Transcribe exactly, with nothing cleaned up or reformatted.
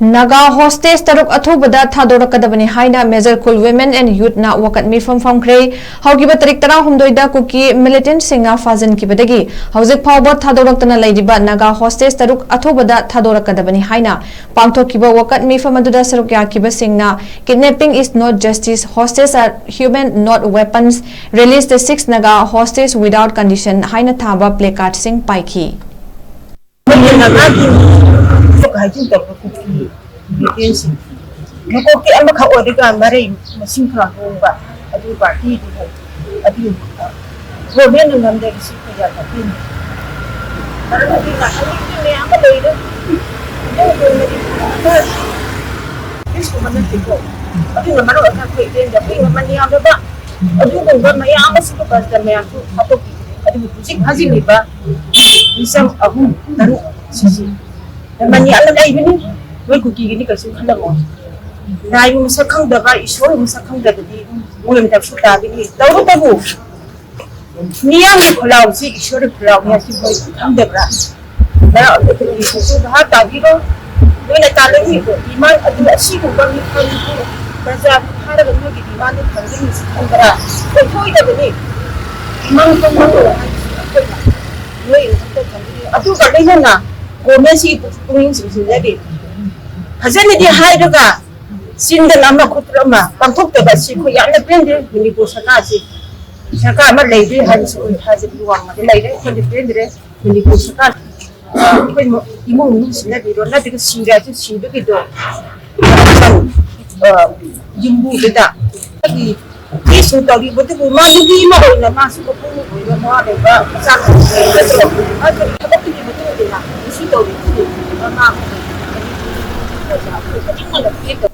Naga hostage ꯇꯔꯨꯛ ꯑꯊꯨꯕꯗ ꯊꯥꯗꯣꯔꯛꯀꯗꯕꯅꯤ ꯍꯥꯏꯅ ꯃꯦꯖꯔ ꯈꯨꯜ ꯋꯤꯃꯦꯟ ꯑꯦꯟ ꯌꯨꯠꯅ ꯋꯥꯀꯠ ꯃꯤꯐꯝ ꯐꯝꯈ꯭ꯔꯦ꯫ ꯍꯧꯈꯤꯕ ꯇꯥꯔꯤꯛ ꯇꯔꯥꯍꯨꯝꯗꯣꯏꯗ ꯀꯨꯀꯤ ꯃꯤꯂꯤꯇꯦꯟꯠꯁꯤꯡꯅ ꯐꯥꯖꯤꯟꯈꯤꯕꯗꯒꯤ ꯍꯧꯖꯤꯛ ꯐꯥꯎꯕ ꯊꯥꯗꯣꯔꯛꯇꯅ ꯂꯩꯔꯤꯕ ꯅꯥꯒꯥ ꯍꯣꯁꯇꯦꯖ ꯇꯔꯨꯛ ꯑꯊꯨꯕꯗ ꯊꯥꯗꯣꯔꯛꯀꯗꯕꯅꯤ ꯍꯥꯏꯅ ꯄꯥꯡꯊꯣꯛꯈꯤꯕ ꯋꯥꯀꯠ ꯃꯤꯐꯝ ꯑꯗꯨꯗ ꯁꯔꯨꯛ ꯌꯥꯈꯤꯕꯁꯤꯡꯅ "Kidnapping is not justice, hostages are human, not weapons, release the six Naga hostage without condition" ꯍꯥꯏꯅ ꯊꯥꯕ ꯄ꯭ꯂꯦꯀꯥꯔꯠꯁꯤꯡ ꯄꯥꯏꯈꯤ꯫ ꯑꯩꯈꯣꯏꯒꯤ ꯅꯥꯒꯥꯒꯤ ꯍꯥꯏꯖꯤꯟ ꯇꯧꯕ ꯀꯨꯀꯤ ꯃꯤꯂꯤꯇꯦꯟꯁꯤꯡ, ꯃꯀꯣꯛꯇꯤ ꯑꯃꯈꯛ ꯑꯣꯏꯔꯒ ꯃꯔꯩ ꯃꯁꯤꯡ ꯈꯔ ꯍꯣꯡꯕ ꯑꯗꯨ ꯄꯥꯔꯇꯤꯗꯨꯕꯨ ꯑꯗꯨ ꯒꯣꯔꯃꯦꯟꯅ ꯉꯝꯗꯕꯁꯤ ꯑꯩꯈꯣꯏ ꯌꯥꯝꯅ ꯄꯦꯟꯗꯦ꯫ ꯃꯔꯝ ꯑꯗꯨꯅ ꯍꯧꯖꯤꯛꯇꯤ ꯃꯌꯥꯝ ꯑꯃ ꯂꯩꯔꯦ꯫ ꯑꯗꯨꯒꯨꯝꯕꯗꯤ ꯀꯔꯤꯁꯨ ꯅꯠꯇꯦꯀꯣ꯫ ꯑꯗꯨꯅ ꯃꯔꯝ ꯑꯣꯏꯔꯒ ꯑꯩꯈꯣꯏ ꯏꯔꯦꯟꯗ ꯑꯩꯈꯣꯏ ꯃꯃꯜ ꯌꯥꯝꯂꯕ ꯑꯗꯨꯒꯨꯝꯕ ꯃꯌꯥꯝ ꯑꯁꯤꯕꯨ ꯀꯟꯁꯤꯗ ꯃꯌꯥꯝꯁꯨ ꯍꯥꯠꯇꯣꯛꯄꯤꯈ꯭ꯔꯦ꯫ ꯑꯗꯨꯕꯨ ꯍꯧꯖꯤꯛ ꯐꯥꯖꯤꯜꯂꯤꯕ ꯃꯤꯆꯝ ꯑꯍꯨꯝ ꯇꯔꯨꯛ ꯁꯤꯁꯤ ꯃꯃꯜ ꯌꯥꯝꯅ ꯂꯩꯕꯅꯤ꯫ ꯃꯣꯏ ꯀꯨꯀꯤꯒꯤꯅꯤ ꯀꯩꯁꯨ ꯈꯜꯂꯝꯃꯣꯏ꯫ ꯂꯥꯏꯕꯨ ꯃꯁꯛ ꯈꯪꯗꯕ, ꯏꯁꯣꯔꯕꯨ ꯃꯁꯛ ꯈꯪꯗꯕꯗꯤ ꯃꯣꯏ ꯑꯃꯇꯁꯨ ꯇꯥꯒꯅꯤ꯫ ꯇꯧꯕꯇꯕꯨ ꯃꯤꯌꯥꯝꯒꯤ ꯈꯨꯜꯂꯥꯎꯁꯤ ꯏꯁꯣꯔꯒꯤ ꯈꯨꯜꯂꯥꯎꯅꯤ ꯍꯥꯏꯁꯤ ꯃꯣꯏ ꯈꯪꯗꯕ꯭ꯔꯥ? ꯃꯔꯝ ꯑꯗꯨꯅ ꯀꯨꯀꯤꯁꯤꯡꯁꯨ ꯚꯥꯞ ꯇꯥꯕꯤꯔꯣ꯫ ꯅꯣꯏꯅ ꯇꯥꯜꯂꯛꯂꯤꯕ ꯏꯃꯥꯟ ꯑꯗꯨ ꯑꯁꯤꯒꯨꯝꯕ ꯃꯤꯐꯝꯗꯨ ꯄ꯭ꯔꯖꯥꯕꯨ ꯊꯥꯔꯒ ꯅꯣꯏꯒꯤ ꯗꯤꯃꯥꯟꯗꯨ ꯐꯪꯒꯅꯤ ꯈꯟꯕ꯭ꯔꯥ? ꯑꯣꯏꯊꯣꯛꯑꯣꯏꯗꯕꯅꯤ꯫ ꯏꯃꯥꯡ ꯐꯝꯕ ꯍꯥꯏꯕꯁꯤ ꯑꯩꯈꯣꯏꯅ ꯅꯣꯏ ꯃꯊꯛꯇ ꯊꯝꯕꯤꯔꯤ꯫ ꯑꯗꯨꯒ ꯂꯣꯏꯅꯅ ꯒꯣꯔꯃꯦꯟꯁꯤ ꯄꯨꯛꯅꯤꯡ ꯆꯤꯡꯁꯤꯟꯖꯔꯤ꯫ ꯐꯖꯅꯗꯤ ꯍꯥꯏꯔꯒ ꯆꯤꯟꯗꯅ ꯑꯃ ꯈꯨꯠꯇ ꯑꯃ ꯄꯥꯡꯊꯣꯛꯇꯕ ꯑꯁꯤ ꯑꯩꯈꯣꯏ ꯌꯥꯝꯅ ꯄꯦꯟꯗꯦ꯫ ꯃꯅꯤꯄꯨꯔ ꯁꯔꯀꯥꯔꯁꯤ ꯁꯔꯀꯥꯔ ꯑꯃ ꯂꯩꯔꯤ ꯍꯥꯏꯕꯁꯤ ꯑꯩꯈꯣꯏ ꯊꯥꯖꯕꯒꯤ ꯋꯥꯡꯃꯗ ꯂꯩꯔꯦ꯫ ꯑꯩꯈꯣꯏꯅ ꯄꯦꯟꯗ꯭ꯔꯦ꯫ ꯃꯅꯤꯄꯨꯔ ꯁꯔꯀꯥꯔ, ꯑ, ꯑꯩꯈꯣꯏ ꯏꯃꯨꯡ ꯃꯅꯨꯡ ꯁꯤꯟꯅꯕꯤꯔꯣ, ꯅꯠꯇ꯭ꯔꯒ ꯁꯤꯔꯁꯨ ꯁꯤꯕꯒꯤꯗꯣ, ꯑ, ꯌꯨꯝꯕꯨꯗꯨꯗ ꯑꯩꯒꯤ ꯀꯦꯁꯁꯨ ꯇꯧꯔꯤꯕꯗꯨꯕꯨ ꯃꯥ ꯅꯨꯄꯤ ꯑꯃ ꯑꯣꯏꯅ ꯃꯥꯁꯨ ꯃꯄꯨꯡ ꯑꯣꯏꯕ ꯃꯋꯥ ꯂꯧꯕ ꯃꯆꯥ ꯂꯩꯔꯒ ꯃꯥꯒꯤ ꯊꯕꯛꯇꯨꯒꯤ ꯃꯇꯨꯡ ꯏꯟꯅ ꯀꯩꯁꯨ ꯇꯧꯔꯤꯕꯗꯨ ꯃꯃꯥ ꯈꯨꯗꯤꯡꯃꯛꯅ